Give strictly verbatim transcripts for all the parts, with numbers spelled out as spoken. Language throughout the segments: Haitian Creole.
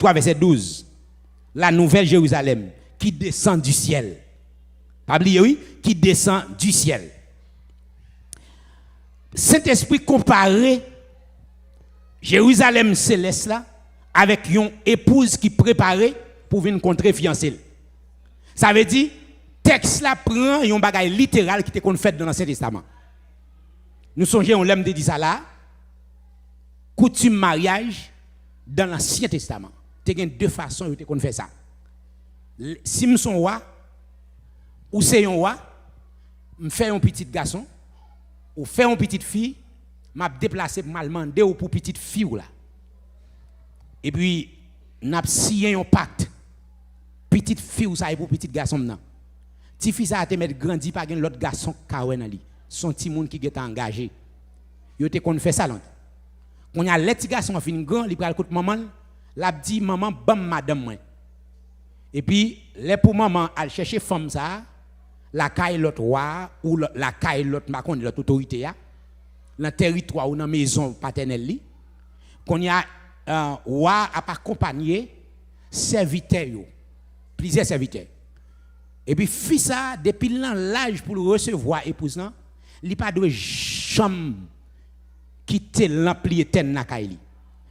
twa, vèsè douz. La nouvèl Jerizalèm ki desann di syèl. Pa bliye, wi, ki desann di syèl. Sentespri konpare Jerizalèm selès la avèk yon epouz ki prepare pou vin kontre fiyanse l. Sa vle di, tèks la pran yon bagay literal ki te konn fèt nan Ansyen Testaman. Nou sonje yon lè m te di sa la, koutim maryaj dan Lansyen Testaman. Te gen de fason yo te konn fè sa. L- Si m se yon wa, ou se yon wa, m fè yon pitit gason, ou fè yon pitit fi, m ap deplase pou m al mande w pou pitit fi w la. Epi, n ap siyen yon pak. Pitit fi w sa e pou pitit gason m nan. Tifi sa a te mèt grandi, pa gen lòt gason k ka wè nan li. Se yon timoun ki gentan angaje. Yo te konn fè sa lontan. Kounye a, lè ti gason an fin gran, li pral kot manman l, l ap di, "Manman, ban m madanm mwen." Epi, lè pou manman al chèche fanm sa a, lakay lòt wa a, ou lò- lakay lòt, m pa konnen, lòt otorite a, nan tèritwa ou nan mezon patènèl li, kounye a, eh, wa a ap akonpanye sèvitè yo, plizyè sèvitè. Epi fi sa a, depi l nan laj pou l resevwa epouz lan, li pa dwe janm kite lanp li etèn lakay li.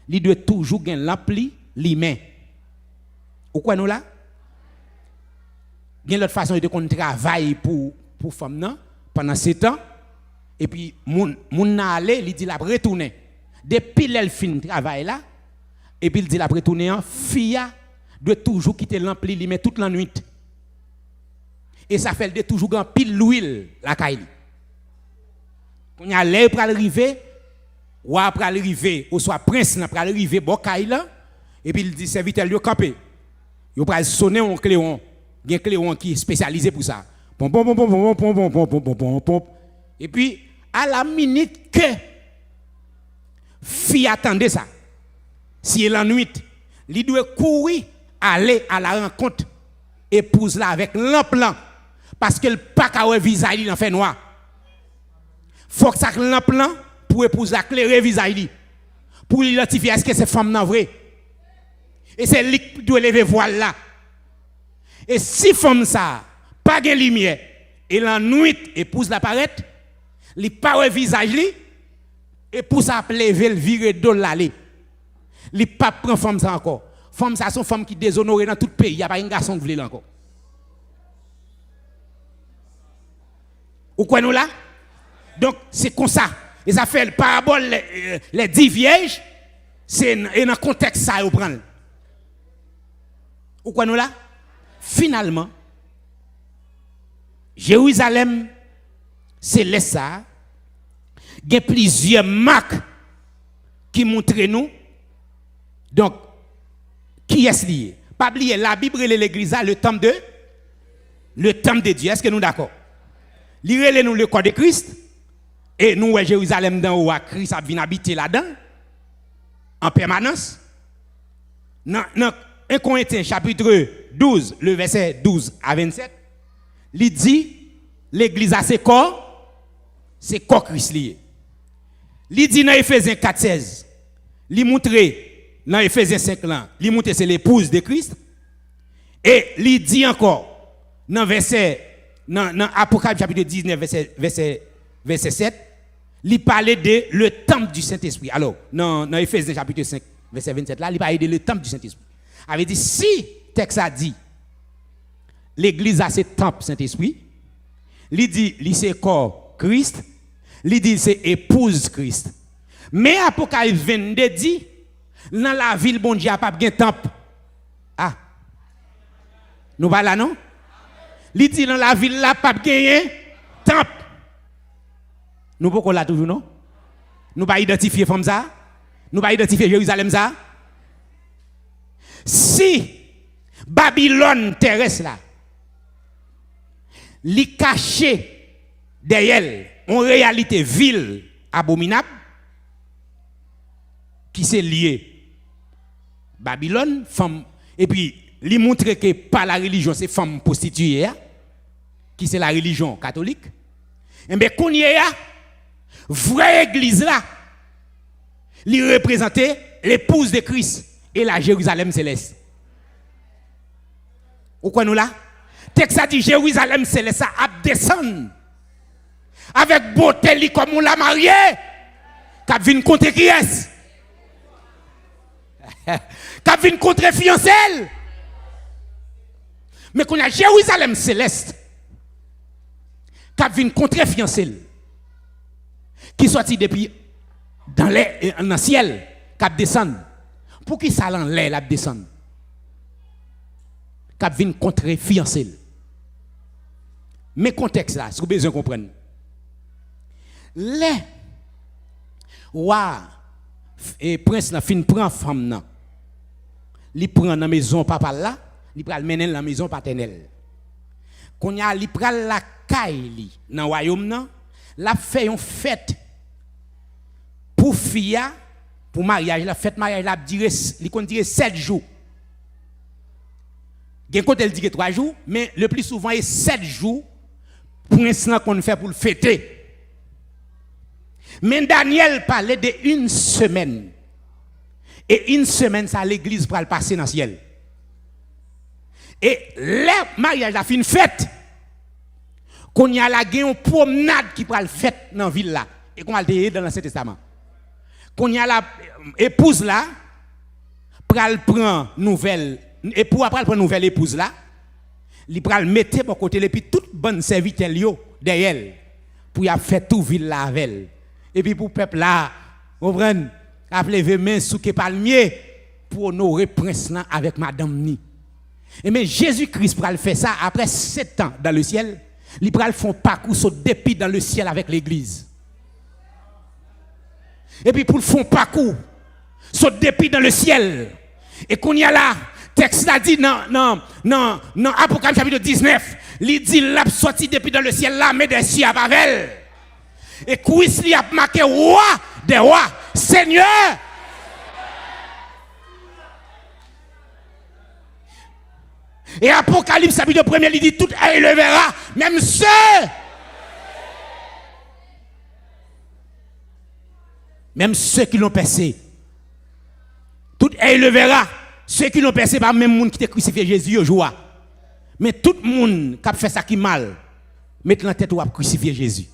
Li dwe toujou gen lanp li limen. Ou kwè nou la? Gen lòt fason yo te konn travay pou, pou fanm nan, pandan se tan, epi moun, moun nan ale, li di l ap retounen. Depi lè l fin travay la, epi l di l ap retounen an, fi a dwe toujou kite lanp li limen tout lannwit. E sa fè l dwe toujou gen anpil lwil lakay li. Kounye a, lè yo pral rive, wa a pral rive, oswa prens lan pral rive bò kay lan, epi l di sèvitè l yo kanpe. Yo pral sonnen yon klewon. Gen klewon ki espesyalize pou sa. Pon, pon, pon. Epi, a la minit ke fi a tande sa, si e lannwit, li dwe kouri ale a la rankont epouz la avèk lanp lan, paske l pa ka wè vizaj li nan fènwa. Fòk sa k lanp lan pou epouz la klere vizaj li, pou l idantifye èske se fanm nan vre. E se li k dwe leve vwal la. E si fanm sa a pa gen limyè, e lannwit epouz la parèt, li pa wè vizaj li, epouz sa ap leve l, vire do l ale. Li p ap pran fanm sa ankò. Fanm sa se yon fanm ki dezonore nan tout peyi a, pa gen gason k vle l ankò. Ou kwè nou la? Donk, se konsa. E sa fè parabòl lè, lè di vyèj, se n- e nan kontèks sa yo pran l. Ou kwè nou la? Finalman, Jerizalèm selès sa a, gen plizyè mak ki montre nou, donk, kiyès li ye. Pa bliye, Labib rele legliz la le temple de, le temple de Dieu. Èske nou dakò? Li rele nou le corps de Christ, e nou wè Jerizalèm danwo a, Kris ap vin abite ladan l an pèmanans. Nan, nan en Korentyen chapit douz, le vèsè douz a vennsèt, li di, legliz la se kò, se kò Kris li ye. Li di nan Efezyen kat sèz, li moutre nan Efezyen senk lan, li moutre se lepouz de Kris. E li di ankò nan vèsè, nan, nan Apokalip chapit diznèf, vèsè, vèsè, vèsè sèt, li pale de le temple du Saint-Esprit. Alò, nan, nan Efezyen chapit senk, vèsè vennsèt la, li pale de le temple du Saint-Esprit. Sa vle di, si tèks la di, legliz la se tanp Sentespri, li di li se kò Kris, li di l se epouz Kris. Men Apokalips vennde di, nan lavil Bondye a p ap gen tanp. Ah. Nou pa la non? Li di nan lavil la p ap genyen tanp. Nou poko la toujou non? Nou pa idantifye fanm sa? Nou pa idantifye Jerizalèm sa? Si Babilòn terès la, li kache dèyè l yon reyalite vil abominab, ki se lye Babilòn, fanm, epi li moutre ke pa la relijyon se fanm pwostitiye a, ki se la relijyon katolik. Enben, kounye a, vrè egliz la, li reprezante lepouz de Kris. e la Jerizalèm selès. Ou kwè nou la? Tèks la di Jerizalèm selès la ap desann avèk bote li kòm yon lamarye k ap vin kontre kiyès? K ap vin kontre fiyanse l. Men kounye a, Jerizalèm selès k ap vin kontre fiyanse l, ki sòti depi dan lè, nan syèl, k ap desann. Poukisa l anlè, l ap desann? K ap vin kontre fiyanse l. Men kontèks la, si w bezwen konprann. Lè wa, e, prens lan fin pran fanm nan, li pran nan mezon papa l la, li pral mennen l nan mezon patènèl. Kounye a, li pral lakay li nan wayòm nan, l ap fè yon fèt pou fi a, pou maryaj la, fèt maryaj la ap dire, li konn dire sèt jou. Gen kote l dire twa jou, men le pli souvan e sèt jou prens lan konn fè pou l fete. Men Danyèl pale de yon semèn. E yon semèn sa legliz pral pase nan syèl. E lè maryaj la fin fèt, kounye a la gen yon pwomnad ki pral fèt nan vil la. E kòman l te ye dan Ansyen Testaman. Kounye a la, epouz la pral pran nouvèl, epou a pral pran nouvèl epouz la, li pral mete bò kote l epi tout bann sèvitè l yo dèyè l pou y ap fè tou vil la avè l. Epi pou pèp la, konprann, ap leve men sou ke palmye pou onore prens lan avèk madanm ni. Ebyen, Jezi Kris pral fè sa apre sèt an dan le syèl. Li pral fè yon pakou sot depi dan le syèl avèk legliz. Epi pou l fè yon pakou sot depi dan le syèl. E kounye a la, tèks la di nan, nan, nan, nan Apokalis chapit diznèf, li di l ap sòti depi dan le syèl la, men dèsye ap avè l. E kwis li ap make wa dè wa, Senyè. E Apocalypse chapitre premier, li di, tout œil le verra, même ceux, même ceux qui l'ont percé. Tout œil le verra, ceux qui l'ont percé, pa menm moun ki te krisifye Jezi yo jou a. Men tout moun k ap fè sa ki mal, met nan tèt ou w ap krisifye Jezi.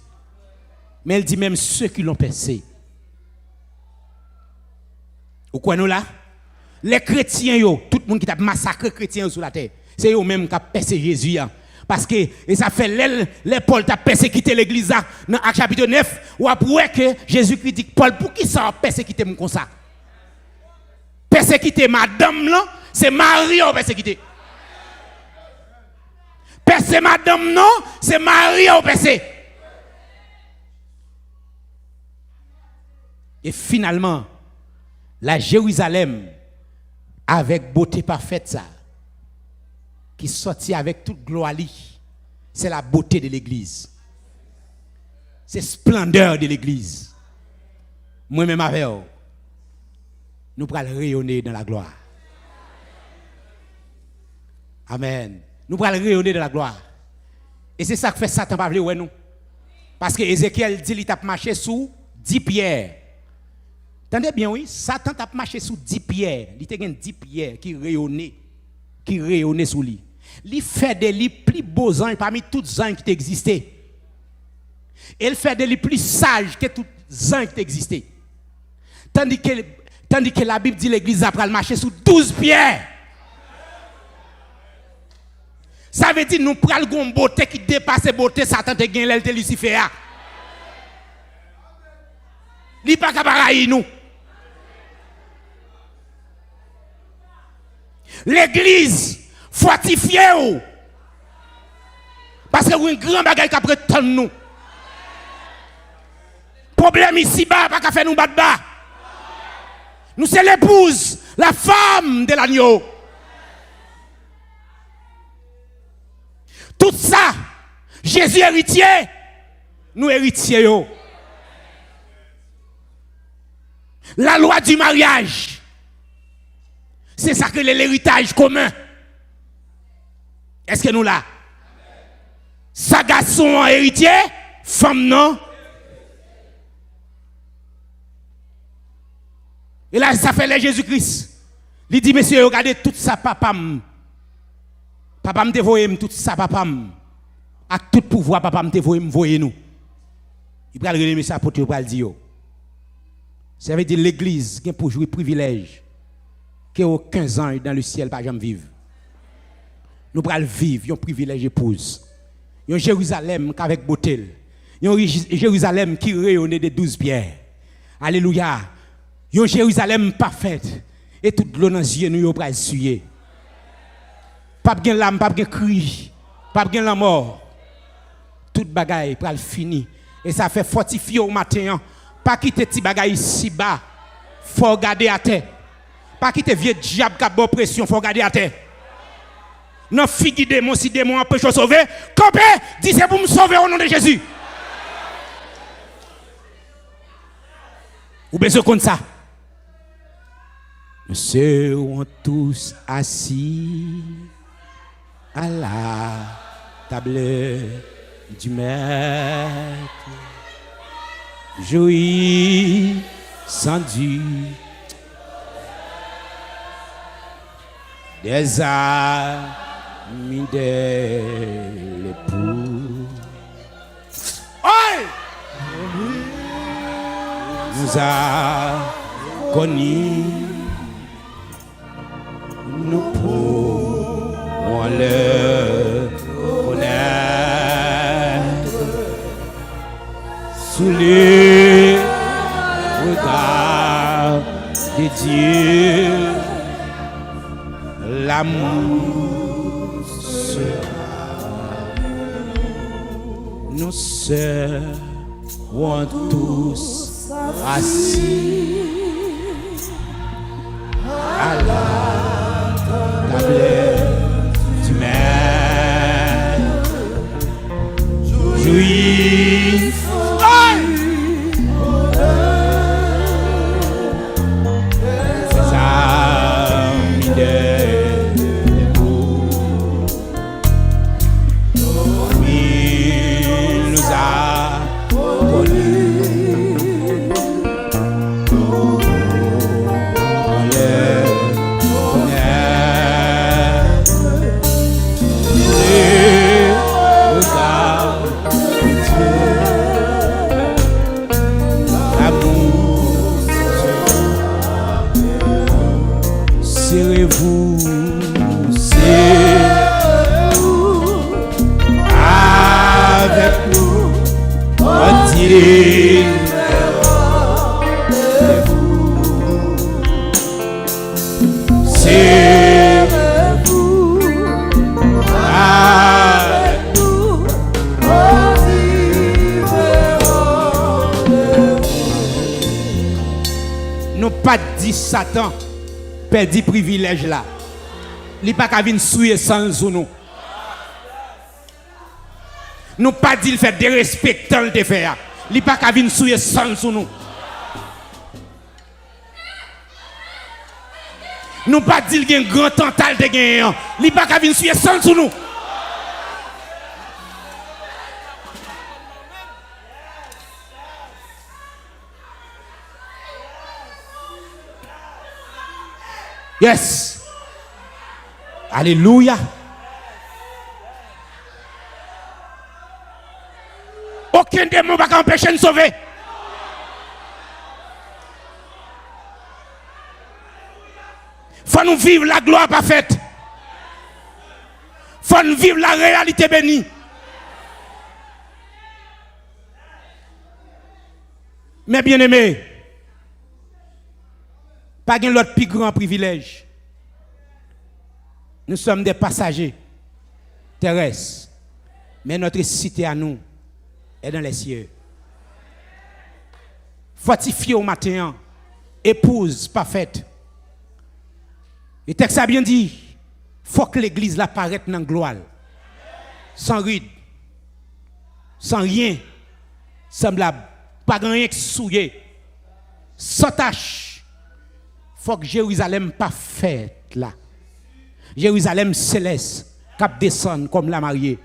Men l di, menm ceux qui l'ont percé. Ou kwè nou la? Lè kretyen yo, tout moun ki t ap masakre kretyen yo sou latè, se yo menm k ap pèse Jezi a. Paske, e sa fè lè, lè Pòl t ap pèsekite legliz la, nan Ak chapit nèf, w ap wè ke Jezikri di Pòl, poukisa w ap pèsekite m konsa? Pèsekite madanm lan, se mari a w pèsekite. Pèse madanm nan, se mari a w pèse. E finalman, la Jerizalèm, avèk bote pafèt sa, ki sòti avèk tout glwa li, se la bote de legliz. Se splendeur de legliz. Mwen menm avè w, nou pral reyone dans la gloire. Amèn. Nou pral reyone dans la gloire. E se sa k fè Satan pa vle wè nou. Paske Ezekyèl di li t ap mache sou di pyè. Tande byen wi, Satan t ap mache sou di pyè. Li te gen di pyè ki reyone, ki reyone sou li. Li fè de li pli bo zanj pami tout zanj ki te egziste. E l fè de li pli saj ke tout zanj ki te egziste. Tandike, tandike Labib di legliz la pral mache sou douz pyè. Sa vle di nou pral gen yon bote ki depase bote Satan te gen lè l te Lisifè a. Li pa ka pa rayi nou. Legliz, fòtifye w. Paske gen gran bagay k ap ret tann nou. Pwoblèm isiba pa ka fè nou bat ba. Nou se lepouz, la femme de l'agneau. Tout sa, Jezi eritye, nou eritye yo. La loi du mariage, se sa k rele leritaj komen. Èske nou la? Sa gason an eritye, fanm nan. E la, sa fè lè Jezi Kris Li di, mesye yo, gade tout sa papa m, papa m te voye m, tout sa papa m, ak tout pouvwa papa m te voye m, voye nou. Li pral rele mesye apot yo, pral di yo. Sa vle di legliz gen pou jwi privilèj ke okenn zanj dan lesyèl pa janm viv. Nou pral viv yon privilèj epouz. Yon Jerizalèm k avèk bote l. Yon Ri-, Jerizalèm ki reyone de douz pyè. Alelouya. Yon Jerizalèm pafèt. E tout dlo nan zye nou yo pral siye. P ap gen lam, p ap gen kri, p ap gen lanmò. Tout bagay pral fini. E sa fè fòtifye w maten an. Pa kite ti bagay isi ba fè w gade atè. Pa kite vye dyab k ap ba w presyon fè w gade atè. Nan figi demon, si demon anpeche w sove, kanpe, di se pou m sove o non de Jezi. Ou bezwen konn sa. Nous serons tous assis à la table du Maître. Jouissant du, des amis de l'époux. Oy! Nous a connus, nous pouvons le connaître sous le regard de Dieu. L'amour sera nous serons tous assis à la table du Maître. Jouissant des amis de l'époux. Il nous a connus. On le connaît. Le regard de Dieu. L'amour. Serrez-vous, serrez-vous avec nous, on dit, serrez-vous avec nous, on dit, nou pa t di Satan pèdi privilèj la. Li pa ka vin souye san l sou nou. Nou pa di l fè derespektan l te fè a. Li pa ka vin souye san l sou nou. Nou pa di l gen gran tanta l te genyen an. Li pa ka vin souye san l sou nou. Yes. Alelouya. Okenn demon pa ka anpeche n sove. Fò nou viv la glwa pafèt. Fò n viv la reyalite beni. Mes bien-aimés, pa gen lòt pi gran privilèj. Nous sommes des passagers terrestres, mais notre cité à nous est dans les cieux. Fòtifye w maten an, epouz pafèt. E tèks la byen di, fòk legliz la parèt nan glwa l. San rid, san ryen sanblab, pa gen anyen k souye, san tach. Fòk Jerizalèm pafèt la. Jerizalèm selès k ap desann kòm lamarye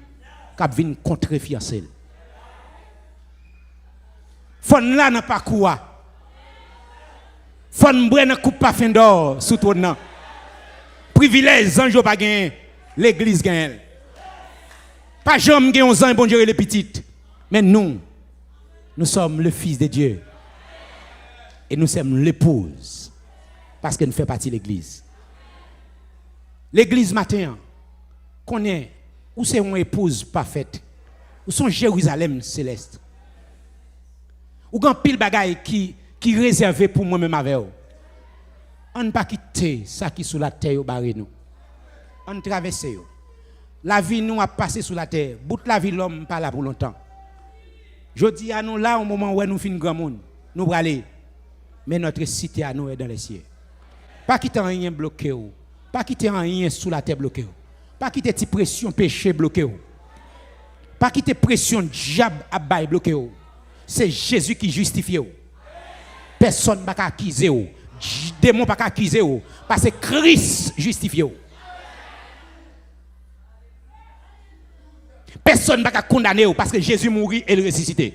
k ap vin kontre fyanse l. Fò n la nan pakou a. Fò n bwè nan koup pafen dò sou twòn nan. Privilèj zanj yo pa genyen, legliz genyen l. Pa janm gen yon zanj Bondye rele pitit. Men nou, nous sommes le fils de Dieu. E nou se yon lepouz. Paske nou fè pati legliz. Legliz maten an, konnen ou se yon epouz pafèt. Ou se yon Jerizalèm selès. Ou gen anpil bagay ki, ki rezève pou mwen menm avè w. Ann pa kite sa ki sou latè yo bare nou. Ann travèse yo. Lavi nou ap pase sou latè. Bout lavi lòm pa la pou lontan. Jodi a nou la, yon moman wè nou fin granmoun. Nou prale. Men notre cité à nous est dans les cieux. Pa kite anyen bloke w. Pa kite anyen sou latè bloke w. Pa kite ti presyon peche bloke w. Pa kite presyon dyab ap bay bloke w. Se Jezi ki jistifye w. Pèsonn pa ka akize w. Demon pa ka akize w. Paske Kris jistifye w. Pèsonn pa ka kondane w paske Jezi mouri e l resisite.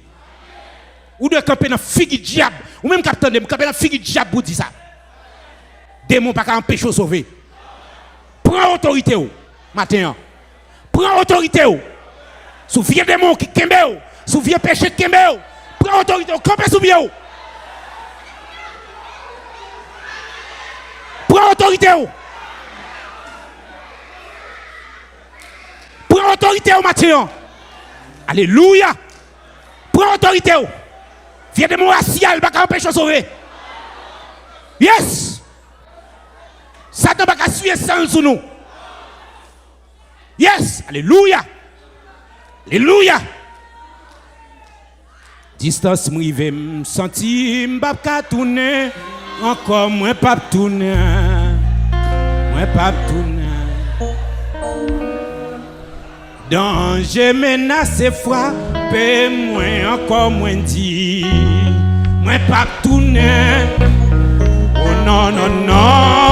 Ou dwe kanpe nan figi dyab. Ou menm k ap tande m, kanpe nan figi dyab pou di sa. Demon pa ka anpeche w sove. Pran otorite w maten an. Pran otorite w sou vye demon ki kenbe w, sou vye peche ki kenbe w. Pran otorite w, kanpe sou pye w. Pran otorite w. Pran otorite w maten an. Alelouya. Pran otorite w. Vye demon rasyal pa ka anpeche w sove. Yes. Satan pa ka siye san l sou nou. Yes. Alelouya. Alelouya. Distans m rive, m santi m p ap ka tounen ankò, mwen p ap tounen, mwen p ap tounen. Danje menase frape mwen ankò, mwen di, mwen p ap tounen. Oh non, non, non.